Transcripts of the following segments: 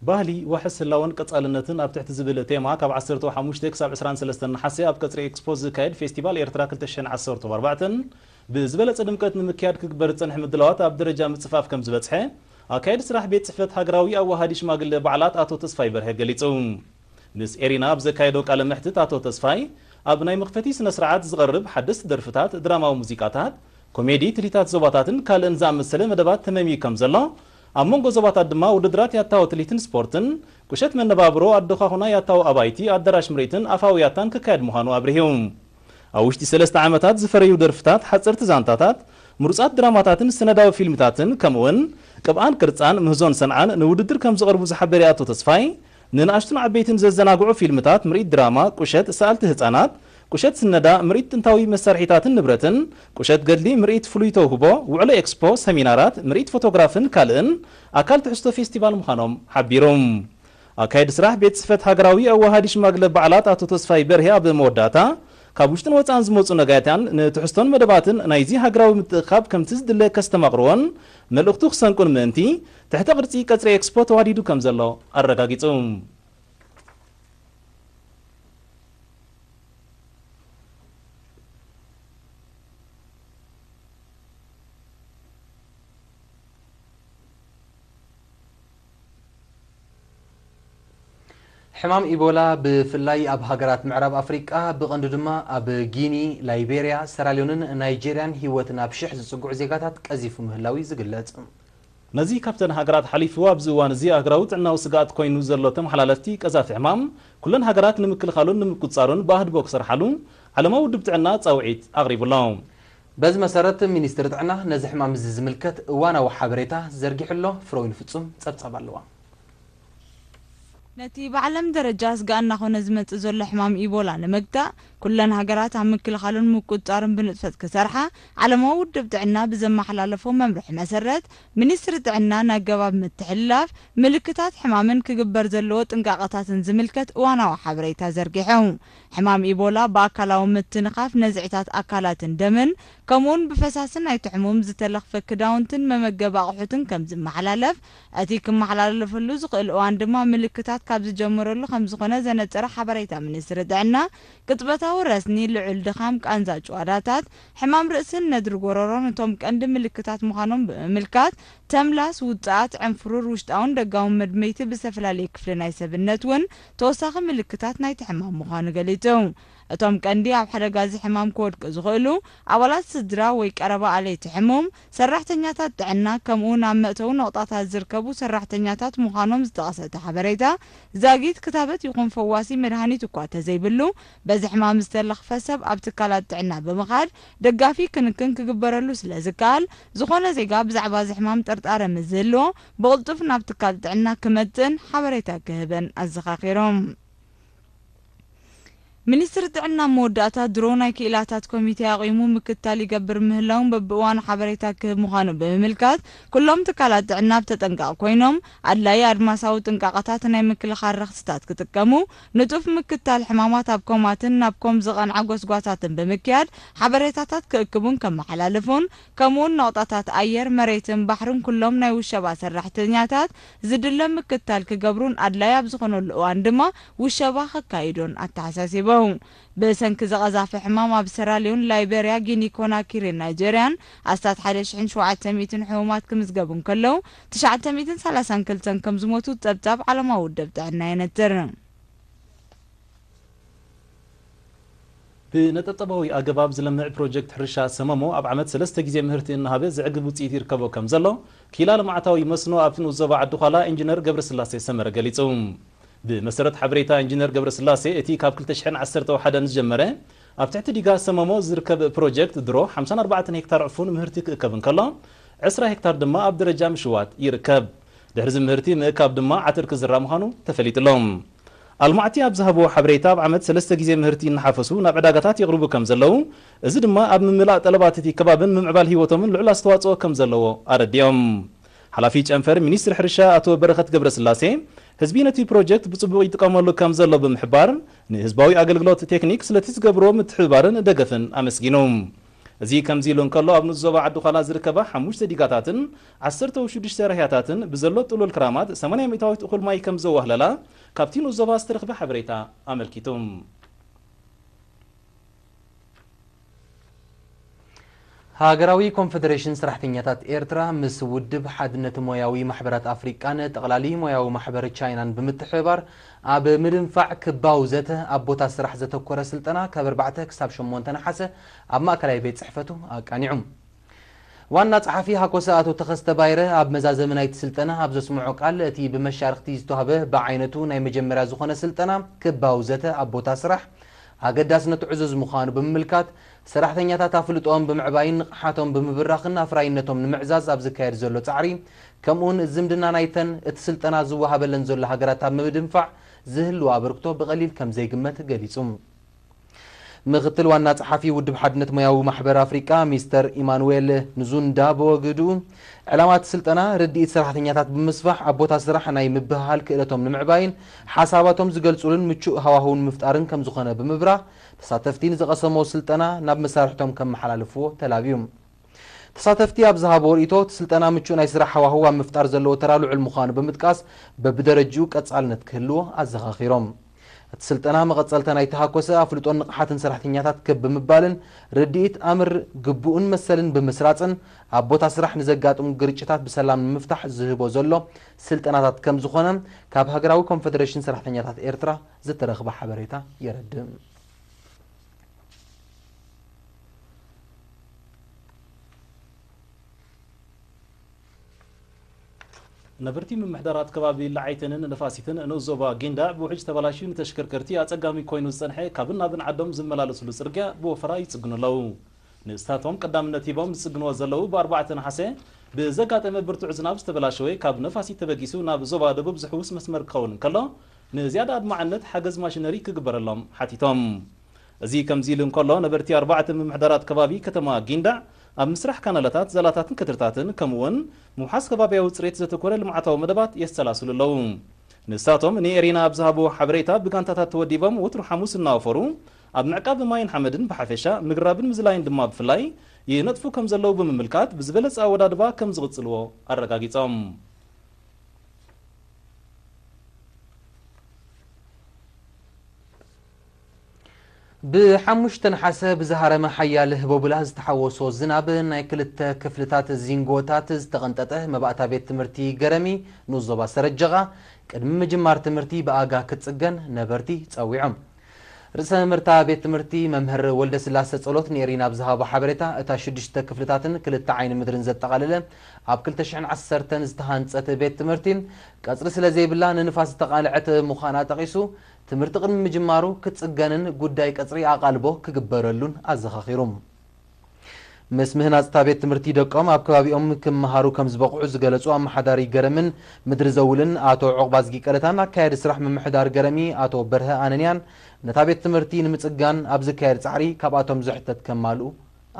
ባህሊ፣ ዋሕስ ህላወን ቀጻልነትን ኣብ ትሕቲ ዝብል ቴማ ካብ ዓሰርተ ሓሙሽተ ክሳብ ዕስራን ሰለስተን ነሓሰ ኣብ ቀጽሪ ኤክስፖ ዝካየድ ፌስቲቫል ኤርትራ ክልተ ሽሕን ዓሰርተ ኣርባዕተን ብዝበለጸ ድምቀት ንምክያድ ክግበር ዝጸንሐ ምድላዋት ኣብ ደረጃ ምጽፋፍ ከም ዝበጽሐ ኣካየዲ ስራሕ ቤት ጽሕፈት ሃገራዊ ኣዋሃዲ ሽማግለ በዓላት ኣቶ ተስፋይ በርሀ ገሊጹ። ምስ ኤሪና ኣብ ዘካየዶ ቃለ መሕትት ኣቶ ተስፋይ፣ ኣብ ናይ መኽፈቲ ስነ ስርዓት ዝቐርብ ሓደስቲ ደርፍታት፣ ድራማዊ ሙዚቃታት፣ ኮሜዲ፣ ትልሂታት ዞባታትን ካልእን ዝኣመሰለ መደባት ተመምዩ ከም ዘሎ፣ ኣብ መንጎ ዞባታት ድማ ውድድራት ያታዊ ትልሂትን ስፖርትን፣ ቁሸት መነባብሮ፣ ኣደዃኹና ያታዊ ኣባይቲ፣ ኣዳራሽ ምርኢትን ኣፋዊ ያታን ክካየድ ምዃኑ ኣብሪሁ። ኣብ ውሽጢ ሰለስተ ዓመታት ዝፈረዩ ደርፍታት፣ ሓጸርቲ ዛንታታት፣ ምሩጻት ድራማታትን ሰነዳዊ ፊልምታትን፣ ከምኡውን ቅብኣን ቅርጻን ምህዞን ሰንዓን ንውድድር ከም ዝቐርቡ ዝሓበረ ኣቶ ተስፋይ፣ ንንኣሽቱን ዓበይትን ዘዘናግዑ ፊልምታት፣ ምርኢት ድራማ፣ ቁሸት፣ ሰኣልቲ ህጻናት፣ ቁሸት ስነዳ፣ ምርኢት ጥንታዊ መሳርሒታትን ንብረትን፣ ቁሸት ገድሊ፣ ምርኢት ፍሉይ ተውህቦ፣ ውዕሎ ኤክስፖ፣ ሰሚናራት፣ ምርኢት ፎቶግራፍን ካልእን ኣካል ትሕዝቶ ፌስቲቫል ምዃኖም ሓቢሮም። ኣካየዲ ስራሕ ቤት ጽሕፈት ሃገራዊ ኣዋሃዲ ሽማግለ በዓላት ኣቶ ተስፋይ በርሄ ኣብ መወዳእታ፣ ካብ ውሽጥን ወጻእን ዝመጹ ነጋይታን ንትሕዝቶን መደባትን ናይዚ ሃገራዊ ምትእኻብ ከምቲ ዝድለ ከስተማቕርዎን መልእኽቱ ክሰንቁን ምእንቲ፣ ትሕተ ቅርጺ ቀጽሪ ኤክስፖ ተዋዲዱ ከም ዘሎ ኣረጋጊጹ። ሕማም ኢቦላ ብፍላይ ኣብ ሃገራት ምዕራብ ኣፍሪቃ፣ ብቐንዱ ድማ ኣብ ጊኒ፣ ላይቤርያ፣ ሰራልዮንን ናይጄርያን ህይወት ናብ ሽሕ ዝጽግዑ ዜጋታት ቀዚፉ ምህላው እዩ ዝግለጽ። ነዚ ካብተን ሃገራት ሓሊፉ ኣብዚ እዋን እዚ ኣህጉራዊ ጥዕናዊ ስግኣት ኮይኑ ዘሎ ተመሓላለፍቲ ቀዛፊ ሕማም፣ ኩለን ሃገራት ንምክልኻሉን ንምቁጽጻሩን ብኣህድቦ ክሰርሓሉ ዓለማዊ ውድብ ጥዕና ጻውዒት ኣቕሪቡ ኣሎ። በዚ መሰረት ሚኒስትሪ ጥዕና ነዚ ሕማም እዚ ዝምልከት እዋናዊ ሓበሬታ ዘርጊሑ ኣሎ። ፍረዊን ፍጹም ጸብጻብ ኣለዋ። ነቲ ብዓለም ደረጃ ስግኣት እናኾነ ዝመጽእ ዘሎ ሕማም ኢቦላ ንምግታእ፣ ኩለን ሃገራት ኣብ ምክልኻሉን ምቁጽጻሩን ብንጥፈት ክሰርሓ፣ ዓለማዊ ውድብ ጥዕና ብዘመሓላለፎ መምርሒ መሰረት፣ ሚኒስትሪ ጥዕና ንኣገባብ ምትሕልላፍ ምልክታት ሕማምን ክግበር ዘለዎ ጥንቃቐታትን ዝምልከት እዋናዊ ሓበሬታ ዘርጊሑ። ሕማም ኢቦላ ብኣካላዊ ምትንኻፍ ነዝዕታት ኣካላትን ደምን፣ ከምኡውን ብፈሳሲ ናይቲ ሕሙም ዝተለኽፈ ክዳውንትን መመገቢ ኣቑሑትን ከም ዝመሓላለፍ፣ እቲ ክመሓላለፈሉ ዝኽእል እዋን ድማ ምልክታት ካብ ዝጀመረሉ ከም ዝኾነ ዘነጸረ ሓበሬታ ሚኒስትሪ ጥዕና፣ ቅጽበታዊ ረስኒ፣ ልዑል ድኻም፣ ቃንዛ ጭዋዳታት፣ ሕማም ርእስን ነድሪ ጎረሮን እቶም ቀንዲ ምልክታት ምዃኖም ብምምልካት፣ ተምላስ፣ ውጽኣት፣ ዕንፍሩር፣ ውሽጣውን ደጋውን መድመይቲ ብዝተፈላለየ ክፍሊ ናይ ሰብነት እውን ተወሳኺ ምልክታት ናይቲ ሕማም ምዃኑ ገሊጹ። እቶም ቀንዲ ኣብ ሓደጋ እዚ ሕማም ክወድቁ ዝኽእሉ ኣባላት ስድራ ወይ ቀረባ ኣለይቲ ሕሙም፣ ሰራሕተኛታት ጥዕና፣ ከምኡ ናብ መእተዊ ነቑጣታት ዝርከቡ ሰራሕተኛታት ምዃኖም ዝጠቐሰ እቲ ሓበሬታ፣ ዛጊት ክታበት ይኹን ፈዋሲ መድሃኒት እኳ ተዘይብሉ፣ በዚ ሕማም ዝተለኽፈ ሰብ ኣብ ትካላት ጥዕና ብምኻድ ደጋፊ ክንክን ክግበረሉ ስለ ዝከኣል፣ ዝኾነ ዜጋ ብዛዕባ እዚ ሕማም ጥርጣረ ምስ ዝህልዎ፣ ብቕልጡፍ ናብ ትካል ጥዕና ክመጽእን ሓበሬታ ክህብን ኣዘኻኺሮም። ሚኒስትሪ ጥዕና መወዳእታ ድሮ ናይ ክኢላታት ኮሚቴ ኣቑሙ ምክትታል ይገብር ምህላውን በብእዋኑ ሓበሬታ ክህብ ምዃኑ ብምምልካት፣ ኩሎም ትካላት ጥዕና ኣብ ተጠንቃቕ ኮይኖም ኣድላዪ ኣድማሳዊ ጥንቃቐታት ናይ ምክልኻል ረኽስታት ክጥቀሙ፣ ንጡፍ ምክትታል ሕማማት ኣብ ኮማትን ናብ ኮም ዝቐንዐ ጎስጓሳትን ብምክያድ ሓበሬታታት ክእክቡን ከመሓላልፉን፣ ከምኡውን ነቑጣታት ኣየር፣ መሬትን ባሕርን ኩሎም ናይ ውሸባ ሰራሕተኛታት ዝድለ ምክትታል ክገብሩን ኣድላዪ ኣብ ዝኾነሉ እዋን ድማ ውሸባ ከካይዱን ኣተሓሳሲቦም። ብሰንኪ እዚ ቀዛፊ ሕማም ኣብ ሰራልዮን፣ ላይቤርያ፣ ጊኒ ኮናክሪን ናይጄርያን ኣስታት ሓደ ሽሕን ሸውዓተ ሚእትን ሕሙማት ክምዝገቡ እንከለዉ፣ ትሽዓተ ሚእትን ሰላሳን ክልተን ከም ዝሞቱ ጸብጻብ ዓለማዊ ውድብ ጥዕና የነጽር። ብነጠብጠባዊ ኣገባብ ዝለምዕ ፕሮጀክት ሕርሻ ሰመሞ ኣብ ዓመት ሰለስተ ግዜ ምህርቲ እናሃበ ዘዕግብ ውፅኢት ይርከቦ ከም ዘሎ ክኢላ ልምዓታዊ መስኖ ኣብቲ ንኡስ ዞባ ዓዲ ዃላ ኢንጂነር ገብረስላሴ ሰመረ ገሊጹ። ብመሰረት ሓበሬታ ኢንጂነር ገብረስላሴ፣ እቲ ካብ ክልተ ሽሕን ዓሰርተ ሓደን ዝጀመረ ኣብ ትሕቲ ዲጋ ሰመሞ ዝርከብ ፕሮጀክት ድሮ ሓምሳን ኣርባዕተን ሄክታር ዕፉን ምህርቲ ክእከብ እንከሎ፣ ዕስራ ሄክታር ድማ ኣብ ደረጃ ምሽዋት ይርከብ። ድሕሪ እዚ ምህርቲ ምእካብ ድማ ዓተር ክዝራእ ምዃኑ ተፈሊጡ ኣሎ። ኣልማዕቲ ኣብ ዝሃብዎ ሓበሬታ፣ ኣብ ዓመት ሰለስተ ግዜ ምህርቲ እናሓፈሱ ናብ ዕዳጋታት የቕርቡ ከም ዘለዉ፣ እዚ ድማ ኣብ ምምላእ ጠለባት እቲ ከባብን ምምዕባል ህይወቶምን ልዑል ኣስተዋፅኦ ከም ዘለዎ ኣረዲኦም። ሓላፊ ጨንፈር ሚኒስትሪ ሕርሻ ኣቶ በረኸት ገብረስላሴ፣ ህዝቢ ነቲ ፕሮጀክት ብፅቡቕ ይጥቀመሉ ከም ዘሎ ብምሕባር፣ ንህዝባዊ ኣገልግሎት ቴክኒክ ስለቲ ዝገብርዎ ምትሕብባርን ደገፍን ኣመስጊኑ። እዚ ከምዚ ኢሉ እንከሎ፣ ኣብ ንኡስ ዞባ ዓዲ ዃላ ዝርከባ ሓሙሽተ ዲጋታትን ዓሰርተ ሽዱሽተ ራህያታትን ብዘሎ ጥሉል ክራማት ሰማንያ ሚእታዊት እኹል ማይ ከም ዘዋህለላ ካብቲ ንኡስ ዞባ ዝተረኽበ ሓበሬታ ኣመልኪቱ። ሃገራዊ ኮንፈደሬሽን ሰራሕተኛታት ኤርትራ ምስ ውድብ ሓድነት ሞያዊ ማሕበራት ኣፍሪቃን ጠቕላሊ ሞያዊ ማሕበር ቻይናን ብምትሕብባር ኣብ ምድንፋዕ ክባዊ ዘተ ኣብ ቦታ ስራሕ ዘተኮረ ስልጠና ካብ ኣርባዕተ ክሳብ ሸሞንተ ነሓሰ ኣብ ማእከላይ ቤት ጽሕፈቱ ኣቃኒዑ። ዋና ጸሓፊ ሃኮሰ ኣቶ ተኸስተ ባይረ ኣብ መዛዘሚ ናይቲ ስልጠና ኣብ ዘስምዖ ቃል፣ እቲ ብመሻርኽቲ ዝተዋህበ ብዓይነቱ ናይ መጀመርያ ዝኾነ ስልጠና ክባዊ ዘተ ኣብ ቦታ ስራሕ ኣገዳስነቱ ዕዙዝ ምዃኑ ብምምልካት፣ ሰራሕተኛታት ኣፍልጦኦም ብምዕባይን ንቕሓቶም ብምብራኽን ኣፍራይነቶም ንምዕዛዝ ኣብ ዝካየድ ዘሎ ጻዕሪ፣ ከምኡውን ዝምድና ናይተን እቲ ስልጠና ዝወሃበለን ዘሎ ሃገራት ኣብ ምድንፋዕ ዝህልዎ ኣበርክቶ ብቐሊል ከም ዘይግመት ገሊጹ። ምክትል ዋና ጸሓፊ ውድብ ሓድነት ሞያዊ ማሕበር ኣፍሪቃ ሚስተር ኢማኑኤል ንዙንዳ ብወግዱ፣ ዕላማ እቲ ስልጠና ርድኢት ሰራሕተኛታት ብምስፋሕ ኣብ ቦታ ስራሕ ናይ ምብህሃል ክእለቶም ንምዕባይን ሓሳባቶም ዝገልጹሉን ምቹእ ሃዋህው ንምፍጣርን ከም ዝኾነ ብምብራህ፣ ተሳተፍቲ ንዝቐሰሞ ስልጠና ናብ መሳርሕቶም ከመሓላልፍዎ ተላብዩ። ተሳተፍቲ ኣብ ዝሃብዎ ርእይቶ፣ እቲ ስልጠና ምቹእ ናይ ስራሕ ሃዋህው ኣብ ምፍጣር ዘለዎ ተራ ልዑል ምዃኑ ብምጥቃስ፣ በብደረጅኡ ቀጻልነት ክህልዎ ኣዘኻኺሮም። እቲ ስልጠና መቐጸልታ ናይቲ ሃኮሰ ኣፍልጦን ንቕሓትን ሰራሕተኛታት ክብ ብምባልን፣ ርድኢት ኣምር ግቡእን መሰልን ብምስራጽን፣ ኣብ ቦታ ስራሕ ንዘጋጥሙ ግርጭታት ብሰላም ንምፍታሕ ዝህቦ ዘሎ ስልጠናታት ከም ዝኾነ ካብ ሃገራዊ ኮንፈደሬሽን ሰራሕተኛታት ኤርትራ ዝተረኽበ ሓበሬታ የረድእ። ነበርቲ ምምሕዳራት ከባቢ ለዓይትንን ነፋሲትን ንኡስ ዞባ ጊንዳዕ ብውሕጅ ተበላሽዩ ንተሽከርከርቲ ኣጸጋሚ ኮይኑ ዝጸንሐ ካብን ናብን ዓዶም ዝመላለስሉ ጽርግያ ብወፈራ ይጽግኑ ኣለዉ። ንስታቶም ቀዳምነት ሂቦም ዝጽግንዎ ዘለዉ ብኣርባዕተ ነሓሰ ብዘጋጠመ ብርቱዕ ዝናብ ዝተበላሸወ ካብ ነፋሲት ተበጊሱ ናብ ዞባ ደቡብ ዝሕውስ መስመር ክኸውን እንከሎ፣ ንዝያዳ ኣድማዕነት ሓገዝ ማሽነሪ ክግበረሎም ሓቲቶም። እዚ ከምዚ ኢሉ እንከሎ፣ ነበርቲ ኣርባዕተ ምምሕዳራት ከባቢ ከተማ ጊንዳዕ ኣብ ምስራሕ ካናላታት፣ ዛላታትን ከትርታትን፣ ከምኡውን ምውሓስ ከባቢያዊ ጽሬት ዘተኮረ ልምዓታዊ መደባት የሰላስሉ ኣለዉ። ንሳቶም ንኤሪና ኣብ ዝሃብዎ ሓበሬታ፣ ብጋንታታት ተወዲቦም ወትሩ ሓሙስ እናወፈሩ ኣብ ምዕቃብ ማይን ሓመድን ብሓፈሻ፣ ምግራብን ምዝላይን ድማ ብፍላይ ይነጥፉ ከም ዘለዉ ብምምልካት፣ ብዝበለጸ ኣወዳድባ ከም ዝቕጽልዎ ኣረጋጊጾም። ብሓሙሽተ ነሓሰ ብዝሃረመ ሓያል ህቦብላ ዝተሓወሶ ዝናብ ናይ ክልተ ክፍልታት ዚንጎታት ዝተቐንጠጠ መባእታ ቤት ትምህርቲ ገረሚ ንኡስ ዞባ ሰረጀቓ ቅድሚ ምጅማር ትምህርቲ ብኣጋ ክትጽገን ነበርቲ ጸዊዖም። ርእሰ መምህርታ ቤት ትምህርቲ መምህር ወልደስላሰ ጸሎት ንኤሪና ኣብ ዝሃቦ ሓበሬታ፣ እታ ሽዱሽተ ክፍልታትን ክልተ ዓይኒ ምድርን ዘጠቓለለ ኣብ ክልተ ሽሕን ዓሰርተን ዝተሃንጸት ቤት ትምህርቲ ቀጽሪ ስለ ዘይብላ ንንፋስ ዝተቓልዐት ምዃና ጠቒሱ፣ ትምህርቲ ቅድሚ ምጅማሩ ክጽገንን ጉዳይ ቀጽሪ ኣቓልቦ ክግበረሉን ኣዘኻኺሩ። ምስ ምህናጽ እታ ቤት ትምህርቲ ደቆም ኣብ ከባቢኦም ክመሃሩ ከም ዝበቕዑ ዝገለጹ ኣመሓዳሪ ገረምን ምድሪ ዘውልን ኣቶ ዑቕባዝጊ ቀለታን ኣካያዲ ስራሕ ምምሕዳር ገረሚ ኣቶ በርሀ ኣነንያን ነታ ቤት ትምህርቲ ንምጽጋን ኣብ ዝካየድ ጻዕሪ ካብኣቶም ዝሕተት ከማልኡ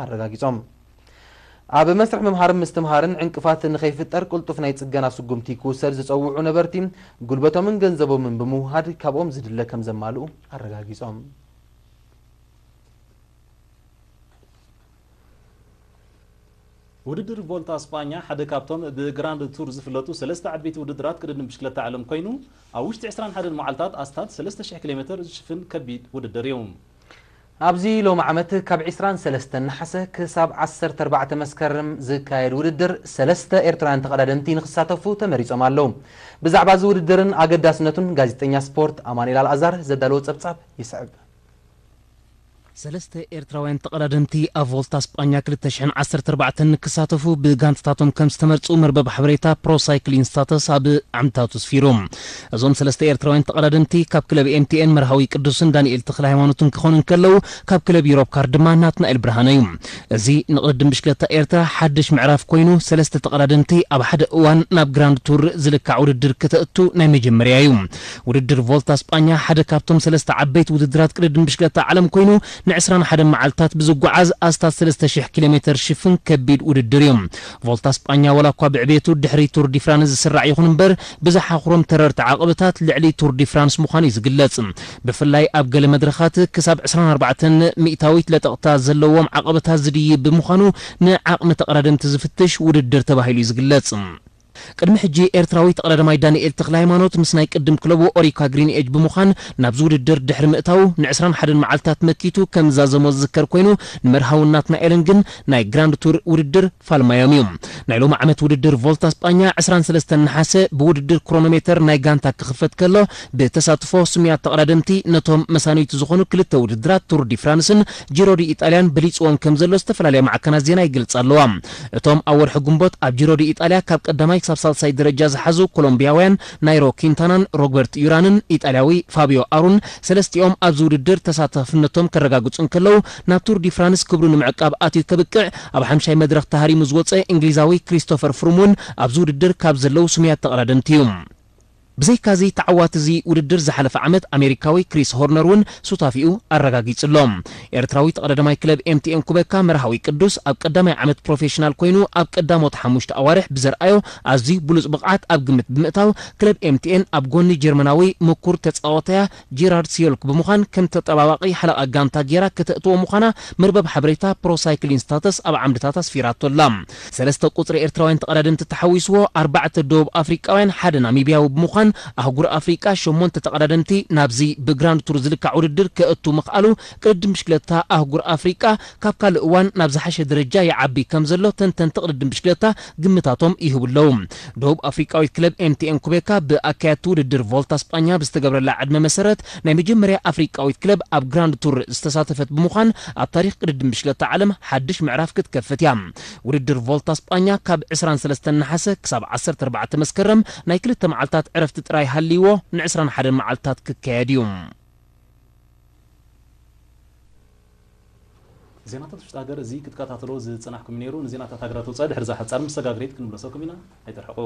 ኣረጋጊጾም። ኣብ መስርሕ ምምሃርን ምስትምሃርን ዕንቅፋት ንኸይፍጠር ቅልጡፍ ናይ ጽገና ስጉምቲ ክውሰድ ዝጸውዑ ነበርቲ፣ ጉልበቶምን ገንዘቦምን ብምውሃድ ካብኦም ዝድለ ከም ዘማልኡ ኣረጋጊጾም። ውድድር ቮልታ ስጳኛ ሓደ ካብቶም ብግራንድ ቱር ዝፍለጡ ሰለስተ ዓበይቲ ውድድራት ቅድድም ብሽክለታ ዓለም ኮይኑ፣ ኣብ ውሽጢ ዕስራን ሓደን መዓልታት ኣስታት ሰለስተ ሽሕ ኪሎ ሜተር ዝሽፍን ከቢድ ውድድር እዩ። ኣብዚ ሎሚ ዓመት ካብ ዕስራን ሰለስተን ነሓሰ ክሳብ ዓሰርተ ኣርባዕተ መስከረም ዝካየድ ውድድር ሰለስተ ኤርትራውያን ተቐዳደምቲ ንክሳተፉ ተመሪጾም ኣለዉ። ብዛዕባ እዚ ውድድርን ኣገዳስነቱን ጋዜጠኛ ስፖርት ኣማኑኤል ኣልኣዛር ዘዳለዎ ጸብጻብ ይስዕብ። ሰለስተ ኤርትራውያን ተቐዳደምቲ ኣብ ቮልታ ስጳኛ ክልተ ሽሕን ዓሰርተ ኣርባዕተን ንክሳተፉ ብጋንታታቶም ከም ዝተመርጹ መርበብ ሓበሬታ ፕሮ ሳይክሊን ስታተስ ኣብ ዓምታቱ ኣስፊሩ። እዞም ሰለስተ ኤርትራውያን ተቐዳደምቲ ካብ ክለብ ኤምቲኤን መርሃዊ ቅዱስን ዳንኤል ተኽለ ሃይማኖትን ክኾኑ እንከለዉ፣ ካብ ክለብ ዩሮፕ ካር ድማ ናትናኤል ብርሃነ እዩ። እዚ ንቕድድም ብሽክለታ ኤርትራ ሓድሽ ምዕራፍ ኮይኑ፣ ሰለስተ ተቐዳደምቲ ኣብ ሓደ እዋን ናብ ግራንድ ቱር ዝልካዕ ውድድር ክተእቱ ናይ መጀመርያ እዩ። ውድድር ቮልታ ስጳኛ ሓደ ካብቶም ሰለስተ ዓበይቲ ውድድራት ቅድድም ብሽክለታ ዓለም ኮይኑ፣ ንዕስራን ሓደን መዓልታት ብዝጓዓዝ ኣስታት ሰለስተ ሽሕ ኪሎ ሜተር ሽፍን ከቢድ ውድድር እዩ። ቮልታ ስጳኛ ዋላ እኳ ብዕቤቱ ድሕሪ ቱር ዲ ፍራንስ ዝስራዕ ይኹን እምበር፣ ብዝሓኹሮም ተረርቲ ዓቐብታት ልዕሊ ቱር ዲ ፍራንስ ምዃኑ እዩ ዝግለጽ። ብፍላይ ኣብ ገለ መድረኻት ክሳብ ዕስራን ኣርባዕተን ሚእታዊት ለጠቕታ ዘለዎም ዓቐብታት ዝድይብ ብምዃኑ፣ ንዓቕሚ ተቐዳደምቲ ዝፍትሽ ውድድር ተባሂሉ እዩ ዝግለጽ። ቅድሚ ሕጂ ኤርትራዊ ተቐዳዳማይ ዳንኤል ተኽለ ሃይማኖት ምስ ናይ ቅድም ክለቡ ኦሪካ ግሪን ኤጅ ብምዃን ናብዚ ውድድር ድሕሪ ምእታዉ፣ ንዕስራን ሓደን መዓልታት መኪቱ ከም ዝዛዘሞ ዝዝከር ኮይኑ፣ ንመርሃዊ ናትናኤልን ግን ናይ ግራንድ ቱር ውድድር ፋልማዮም እዩ። ናይ ሎሚ ዓመት ውድድር ቮልታ ስጳኛ ዕስራን ሰለስተን ነሓሰ ብውድድር ክሮኖሜተር ናይ ጋንታ ክኽፈት ከሎ፣ ብተሳትፎ ስሙያት ተቐዳደምቲ ነቶም መሳኒቱ ዝኾኑ ክልተ ውድድራት ቱር ዲ ፍራንስን ጂሮ ዲ ኢጣልያን በሊጽዎም ከም ዘሎ ዝተፈላለያ ማዕከናት ዜና ይገልጻ ኣለዋ። እቶም ኣብ ወርሒ ግንቦት ኣብ ጂሮ ዲ ኢጣልያ ካብ ቀዳማይ ክሳብ ሳልሳይ ደረጃ ዝሓዙ ኮሎምቢያውያን ናይሮ ኪንታናን ሮበርት ዩራንን ኢጣልያዊ ፋቢዮ ኣሩን፣ ሰለስቲኦም ኣብዚ ውድድር ተሳታፍነቶም ከረጋግጹ እንከለዉ፣ ናብ ቱር ዲ ፍራንስ ክብሩ ንምዕቃብ ኣትዩ ከብቅዕ ኣብ ሓምሻይ መድረኽ ተሃሪሙ ዝወጸ እንግሊዛዊ ክሪስቶፈር ፍሩም እውን ኣብዚ ውድድር ካብ ዘለዉ ስሙያት ተቐዳደምቲ እዩ። ብዘይካዚ ተዓዋቲ እዚ ውድድር ዝሓለፈ ዓመት ኣሜሪካዊ ክሪስ ሆርነር እውን ሱታፊኡ ኣረጋጊጹ ኣሎ። ኤርትራዊ ተቐዳዳማይ ክለብ ኤምቲኤን ኩበካ መርሃዊ ቅዱስ ኣብ ቀዳማይ ዓመት ፕሮፌሽናል ኮይኑ ኣብ ቀዳሞት ሓሙሽተ ኣዋርሕ ብዘርኣዮ ኣዝዩ ብሉጽ ብቕዓት ኣብ ግምት ብምእታው ክለብ ኤምቲኤን ኣብ ጎኒ ጀርመናዊ ምኩር ተጻዋታያ ጄራርድ ሲዮልክ ብምዃን ከም ተጠባባቒ ሓለቓ ጋንታ ጌራ ከተእትዎ ምዃና መርበብ ሓበሬታ ፕሮ ሳይክሊን ስታተስ ኣብ ዓምድታት ኣስፊራቶ ኣላ። ሰለስተ ቁጽሪ ኤርትራውያን ተቐዳደምቲ ተሓዊስዎ ኣርባዕተ ደቡብ ኣፍሪቃውያን ሓደ ናሚብያዊ ብምዃን ኣህጉር ኣፍሪቃ ሸሞንተ ተቐዳደምቲ ናብዚ ብግራንድ ቱር ዝልካዕ ውድድር ከእቱ ምኽኣሉ ቅድድም ብሽክለታ ኣህጉር ኣፍሪቃ ካብ ካልእ እዋን ናብ ዝሓሸ ደረጃ ይዓቢ ከም ዘሎ ተንተንቲ ቅድድም ብሽክለታ ግምታቶም ይህቡ ኣለዉ። ደቡብ ኣፍሪቃዊት ክለብ ኤምቲኤን ኩቤካ ብኣካየድቲ ውድድር ቮልታ ስጳኛ ብዝተገብረላ ዕድመ መሰረት ናይ መጀመርያ ኣፍሪቃዊት ክለብ ኣብ ግራንድ ቱር ዝተሳተፈት ብምዃን ኣብ ታሪኽ ቅድድም ብሽክለታ ዓለም ሓድሽ ምዕራፍ ክትከፍት እያ። ውድድር ቮልታ ስጳኛ ካብ ዕስራን ሰለስተን ነሓሰ ክሳብ ዓሰርተ ኣርባዕተ መስከረም ናይ ክልተ መዓልታት ዕረፍቲ ጥራይ ሃልይዎ ንዕስራን ሓደን መዓልታት ክካየድ እዩ። ዜናታት ውሽጢ ሃገር እዚ ክትከታተሎ ዝጸናሕኩም ነይሩ። ንዜናታት ሃገራት ወጻኢ ድሕሪ እዛ ሓጻር መሰጋገሪት ክንምለሰኩም ኢና። ኣይትርሕቑ።